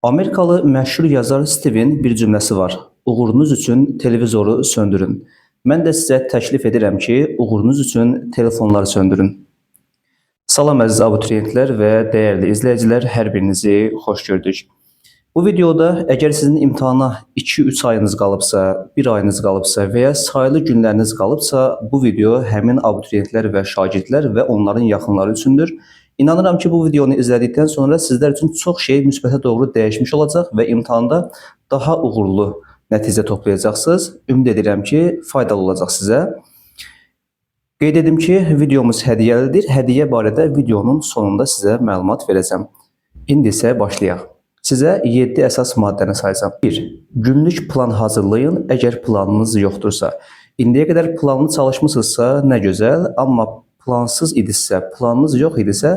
Amerikalı məşhur yazar Steve'in bir cümləsi var. Uğurunuz üçün televizoru söndürün. Mən də sizə təklif edirəm ki, uğurunuz üçün telefonları söndürün. Salam əziz abituriyentlər və dəyərli izləyicilər, hər birinizi xoş gördük. Bu videoda əgər sizin imtahana 2-3 ayınız qalıbsa, 1 ayınız qalıbsa və ya sayılı günləriniz qalıbsa, bu video həmin abituriyentlər və şagirdlər və onların yaxınları üçündür. İnanıram ki, bu videonu izlədikdən sonra sizlər üçün çox şey müsbətə doğru dəyişmiş olacaq və imtahanda daha uğurlu nəticə toplayacaqsınız. Ümid edirəm ki, faydalı olacaq sizə. Qeyd edim ki, videomuz hədiyyəlidir. Hədiyyə barədə videonun sonunda sizə məlumat verəcəm. İndi isə başlayaq. Sizə 7 əsas maddəni sayacağam. 1. Günlük plan hazırlayın, əgər planınız yoxdursa. İndiyə qədər planlı çalışmısınızsa nə gözəl, amma plansız idisə, planınız yox idisə,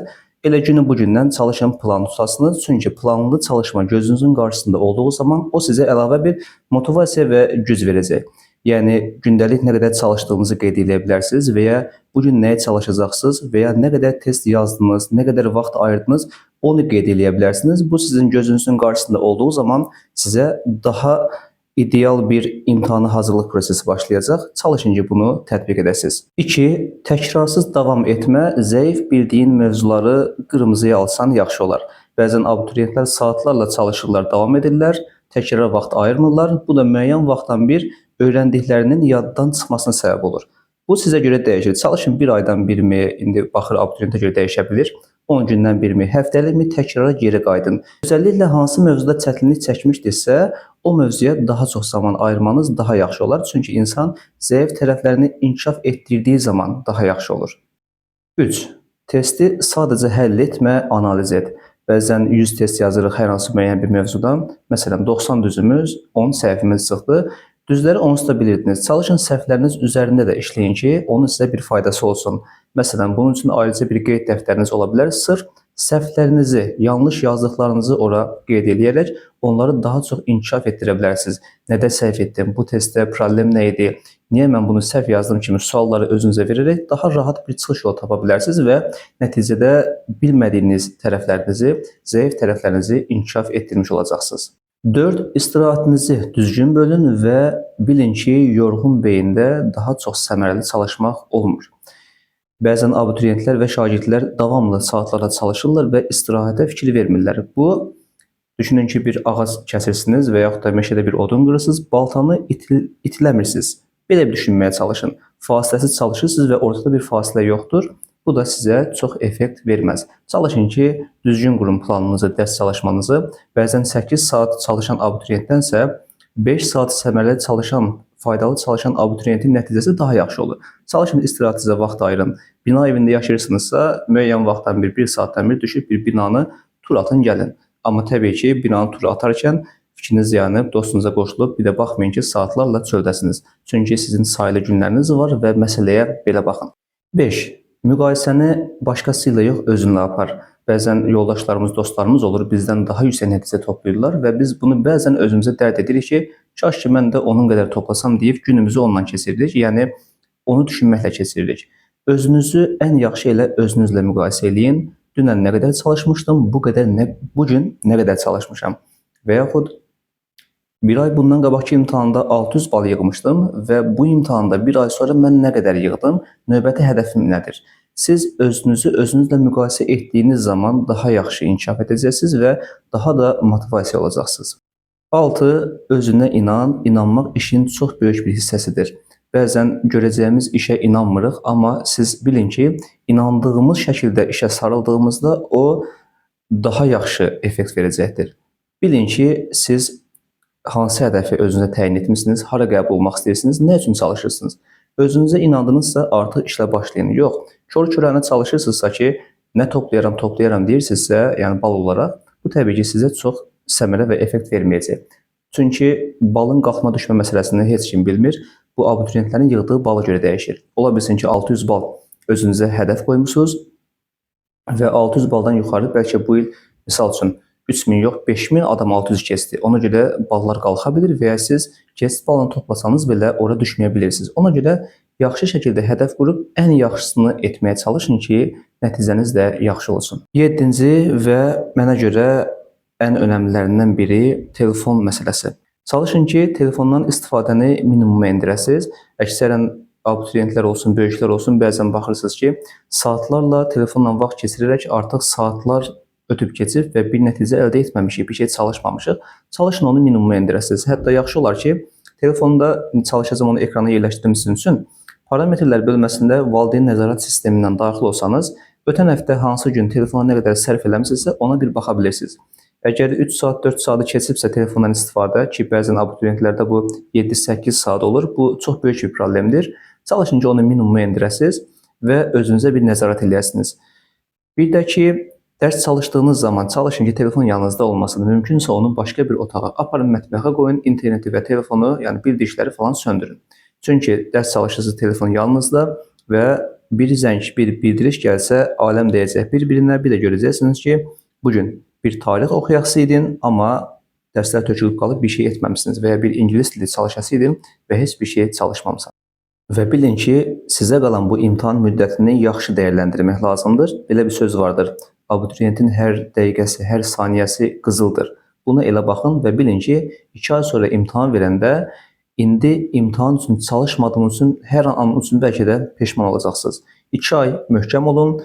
elə günü bu gündən çalışın plan tutasınız. Çünki planlı çalışma gözünüzün qarşısında olduğu zaman o sizə əlavə bir motivasiya və güc verəcək. Yəni gündəlik nə qədər çalışdığınızı qeyd edə bilərsiniz və ya bu gün nəyə çalışacaqsınız və ya nə qədər test yazdınız, nə qədər vaxt ayırdınız, onu qeyd eləyə bilərsiniz. Bu sizin gözünüzün qarşısında olduğu zaman sizə daha ideal bir imtahana hazırlıq prosesi başlayacaq. Çalışın ki, bunu tətbiq edəsiniz. 2. Təkrarsız davam etmə, zəif bildiyin mövzuları qırmızıya alsan yaxşı olar. Bəzən abituriyentlər saatlarla çalışırlar, davam edirlər, təkrara vaxt ayırmırlar. Bu da müəyyən vaxtdan bir öyrəndiklərinin yaddan çıxmasına səbəb olur. Bu sizə görə dəyişir. Çalışın bir aydan birmi, indi baxır abituriyentə görə dəyişə bilir. 10 gündən birmi, həftəlikmi təkrara geri qayıdın. Özəlliklə hansı mövzuda çətinlik çəkmişdirsə, o mövzuya daha çox zaman ayırmanız daha yaxşı olar. Çünki insan zəif tərəflərini inkişaf etdirdiyi zaman daha yaxşı olur. 3. Testi sadəcə həll etmə, analiz et. Bəzən 100 test yazırıq hər hansı müəyyən bir mövzudan. Məsələn, 90 düzümüz, 10 səhvimiz çıxdı. Düzləri onsuz da bilirdiniz. Çalışın səhvləriniz üzərində də işləyin ki, onun sizə bir faydası olsun. Məsələn, bunun üçün ayrıca bir qeyd dəftəriniz ola bilər. Sırf səhvlərinizi, yanlış yazdıqlarınızı ora qeyd eləyərək onları daha çox inkişaf etdirə bilərsiniz. Nədə səhv etdim? Bu testdə problem nə idi? Niyə mən bunu səhv yazdım kimi sualları özünüzə verərək daha rahat bir çıxış yolu tapa bilərsiniz və nəticədə bilmədiyiniz tərəflərinizi, zəif tərəflərinizi inkişaf etdirmiş olacaqsınız. 4. İstirahətinizi düzgün bölün və bilin ki, yorğun beyində daha çox səmərəli çalışmaq olmur. Bəzən abituriyentlər və şagirdlər davamlı saatlara çalışırlar və istirahətə fikir vermirlər. Bu, düşünün ki, bir ağac kəsirsiniz və yaxud da meşədə bir odun qırırsınız, baltanı itiləmirsiniz. Belə bir düşünməyə çalışın. Fasiləsiz çalışırsınız və ortada bir fasilə yoxdur. Bu da sizə çox effekt verməz. Çalışın ki, düzgün qurun planınızı, dərs çalışmanızı. Bəzən 8 saat çalışan abituriyentdənsə 5 saat səmərəli çalışan, faydalı çalışan abituriyentin nəticəsi daha yaxşı olur. Çalışın istirahətinizə vaxt ayırın. Bina evində yaşayırsınızsa, müəyyən vaxtdan bir, bir saatdan bir düşüb bir binanı tur atın gəlin. Amma təbii ki, binanı tur atarkən fikriniz yanıb, dostunuza qoşulub, bir də baxmayın ki, saatlarla çöldəsiniz. Çünki sizin sayılı günləriniz var və məsələyə belə baxın. 5. Müqayisəni başqası ilə yox, özünlə apar. Bəzən yoldaşlarımız, dostlarımız olur, bizdən daha yüksək nəticə toplayırlar və biz bunu bəzən özümüzə dərd edirik ki, kaş ki mən də onun qədər toplasam deyib günümüzü onunla keçiririk. Yəni onu düşünməklə keçiririk. Özünüzü ən yaxşı elə özünüzlə müqayisə eləyin. Dünən nə qədər çalışmışdım, bu qədər nə bu gün nə qədər çalışmışam. Və yaxud bir ay bundan qabaqki imtahanda 600 bal yığmışdım və bu imtahanda bir ay sonra mən nə qədər yığdım? Növbəti hədəfim nədir? Siz özünüzü özünüzlə müqayisə etdiyiniz zaman daha yaxşı inkişaf edəcəksiniz və daha da motivasiya olacaqsınız. 6. Özünə inan. İnanmaq işin çox böyük bir hissəsidir. Bəzən görəcəyimiz işə inanmırıq, amma siz bilin ki, inandığımız şəkildə işə sarıldığımızda o daha yaxşı effekt verəcəkdir. Bilin ki, siz hansı hədəfi özünüzə təyin etmisiniz, hara qəbul olmaq istəyirsiniz, nə üçün çalışırsınız? Özünüzə inandınızsa artıq işlə başlayın. Yox, kör-körənə çalışırsınızsa ki, nə toplayaram, toplayaram deyirsinizsə, yəni bal olaraq, bu təbii ki, sizə çox səmərə və effekt verməyəcək. Çünki balın qalxma düşmə məsələsini heç kim bilmir. Bu abituriyentlərin yığdığı bala görə dəyişir. Ola bilsin ki, 600 bal özünüzə hədəf qoymusunuz və 600 baldan yuxarı bəlkə bu il misal üçün 3000 yox, 5000 adam 600 keçdi. Ona görə ballar qalxa bilir və ya siz keçid balını toplasanız belə ora düşməyə bilirsiniz. Ona görə yaxşı şəkildə hədəf qurub ən yaxşısını etməyə çalışın ki, nəticəniz də yaxşı olsun. 7-ci və mənə görə ən önəmlilərindən biri telefon məsələsi. Çalışın ki, telefondan istifadəni minimuma endirəsiniz. Əksərən abituriyentlər olsun, böyüklər olsun, bəzən baxırsınız ki, saatlarla telefonla vaxt keçirərək artıq saatlar ötüb keçib və bir nəticə əldə etməmişik, bir şey çalışmamışıq. Çalışın onu minimuma endirəsiniz. Hətta yaxşı olar ki, telefonda çalışacağım onu ekrana yerləşdirmişsiniz üçün parametrlər bölməsində valideyn nəzarət sistemindən daxil olsanız, ötən həftə hansı gün telefona nə qədər sərf eləmisinizsə, ona bir baxa bilirsiniz. Əgər 3 saat, 4 saatı keçibsə telefondan istifadə, ki, bəzən abituriyentlərdə bu 7-8 saat olur, bu çox böyük bir problemdir. Çalışın ki, onu minimuma endirəsiniz və özünüzə bir nəzarət eləyəsiniz. Bir də ki, dərs çalışdığınız zaman çalışın ki, telefon yanınızda olmasın. Mümkünsə onu başqa bir otağa aparın, mətbəxə qoyun, interneti və telefonu, yəni bildirişləri falan söndürün. Çünki dərs çalışırsınız, telefon yanınızda və bir zəng, bir bildiriş gəlsə, aləm deyəcək bir-birinə, bir də görəcəksiniz ki, bugün bir tarix oxuyası idin, amma dərslər tökülüb qalıb bir şey etməmisiniz və ya bir ingilis dili çalışası idin və heç bir şey çalışmamısan. Və bilin ki, sizə qalan bu imtahan müddətini yaxşı dəyərləndirmək lazımdır. Belə bir söz vardır. Abituriyentin hər dəqiqəsi, hər saniyəsi qızıldır. Buna elə baxın və bilin ki, 2 ay sonra imtahan verəndə indi imtahan üçün çalışmadığınız üçün hər an üçün bəlkə də peşman olacaqsınız. 2 ay möhkəm olun,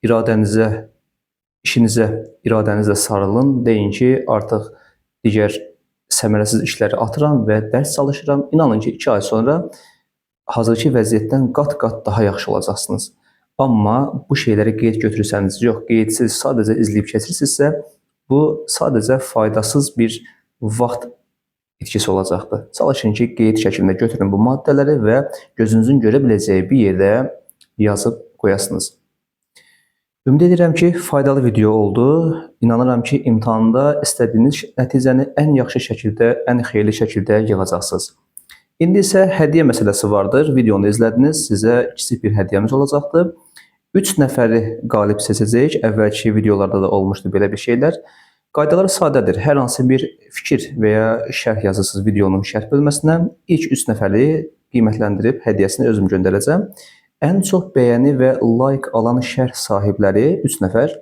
iradənizə, işinizə iradənizlə sarılın. Deyin ki, artıq digər səmərəsiz işləri atıram və dərs çalışıram. İnanın ki, 2 ay sonra hazırki vəziyyətdən qat-qat daha yaxşı olacaqsınız. Amma bu şeyləri qeyd götürürsəniz, yox, qeydsiz sadəcə izləyib keçirsinizsə, bu sadəcə faydasız bir vaxt itkisi olacaqdır. Çalışın ki, qeyd şəklində götürün bu maddələri və gözünüzün görə biləcəyi bir yerdə yazıb qoyasınız. Ümid edirəm ki, faydalı video oldu. İnanıram ki, imtahanda istədiyiniz nəticəni ən yaxşı şəkildə, ən xeyirli şəkildə yığacaqsınız. İndi isə hədiyyə məsələsi vardır. Videonu izlədiniz, sizə kiçik bir hədiyyəmiz olacaqdır. 3 nəfəri qalib seçəcəyik. Əvvəlki videolarda da olmuşdu belə bir şeylər. Qaydalar sadədir. Hər hansı bir fikir və ya şərh yazırsınız videonun şərh bölməsinə. İlk 3 nəfəri qiymətləndirib hədiyyəsini özüm göndərəcəm. Ən çox bəyəni və like alan şərh sahibləri 3 nəfər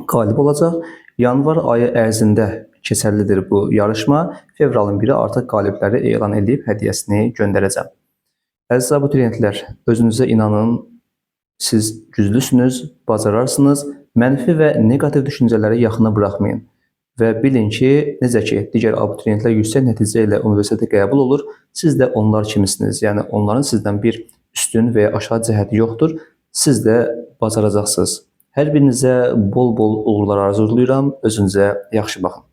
qalib olacaq. Yanvar ayı ərzində keçərlidir bu yarışma. Fevralın 1-i artıq qalibləri elan edib hədiyyəsini göndərəcəm. Əziz abituriyentlər, özünüzə inanın. Siz güclüsünüz, bacararsınız. Mənfi və neqativ düşüncələri yaxına buraxmayın. Və bilin ki, necə ki, digər abituriyentlər yüksək nəticə ilə universitetə qəbul olur, siz də onlar kimisiniz. Yəni onların sizdən bir üstün və ya aşağı cəhəti yoxdur. Siz də bacaracaqsınız. Hər birinizə bol-bol uğurlar arzulayıram. Özünüzə yaxşı baxın.